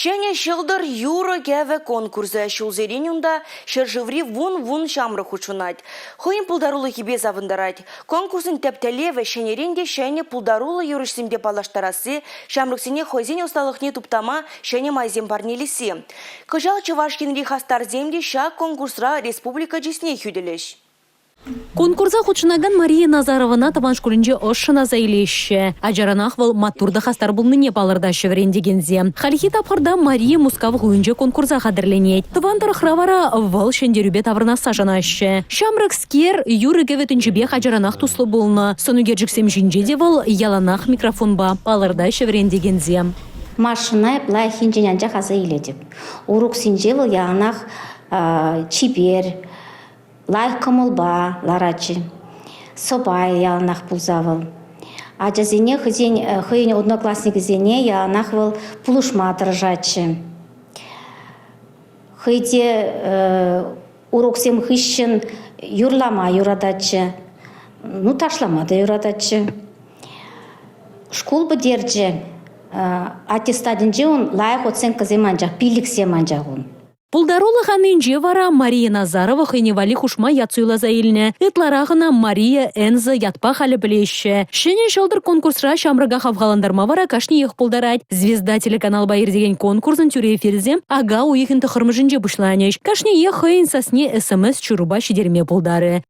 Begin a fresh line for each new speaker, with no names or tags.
Ҫӗнӗ ҫӑлтӑр юрӑ-кӗвӗ конкурсӗ ҫулсерен унта ҫӗршыври вун-вун ҫамрӑк хутшӑнать. Хӑйӗн пултарулӑхӗпе савӑнтарать. Конкурсӑн тӗп тӗллевӗ ҫӗнӗрен те ҫӗнӗ пултаруллӑ юрӑҫсемпе паллаштарасси, ҫамрӑксене хӑйсен ӑсталӑхне туптама ҫӗнӗ майсем парнелесси. Кӑҫал Чӑваш Енри хастарсем те ҫак конкурсра республика чысне хӳтӗлӗҫ.
Конкурса хутшӑнакан Мария Назаровӑна тӑван шкулӗнче ӑшшӑн аса илеҫҫӗ. Ачаранах вӑл маттур та хастар пулнине палӑртаҫҫӗ вӗрентекенсем. Хальхи тапхӑрта Мария Мускав хулинче конкурса хатӗрленет. Тӑван тӑрӑхра вара вӑл ҫӗнтерӳпе таврӑнасса шанаҫҫӗ. Ҫамрӑкскер юрӑ-кӗвӗ тӗнчипех ачаранах туслӑ пулнӑ. Сӑн ӳкерчӗксем ҫинче те вӑл яланах микрофонпа, палӑртаҫҫӗ вӗрентекенсем.
Машӑна эп лайӑх енчен анчах аса илетӗп. Уроксенче вӑл яланах чипер, Лайӑх кӑмӑлпа ларатчӗ. Сӑпай яланах пулса вӑл. Ачасене хӑйсен хӑйӗн одноклассникӗсене яланах вӑл пулӑшма тӑрӑшатчӗ. Хӑй те уроксем хыҫҫӑн юрлама юрататчӗ, ну, ташлама та юрататчӗ. Шкул пӗтерчӗ. Аттестатӗнче ун лайӑх оценкӑсем анчах, пиллӗксем анчах ун.
Пултарулӑх анинче вара Мария Назарова хӑйне валли хушма ят суйласа илнӗ. Ытларах ӑна Мария Энза ятпа халӗ пӗлеҫҫӗ. Ҫӗнӗ ҫӑлтӑр конкурсра ҫамрӑка хавхалантарма вара кашниех пултарать. «Звезда» телеканалпа иртекен конкурсӑн тӳрӗ эфирӗсем ака уйӑхӗн тӑххӑрмӗшӗнче пуҫланӗҫ. Кашниех хӑйӗн сасне СМС-ҫырупа ҫитерме пултарӗ.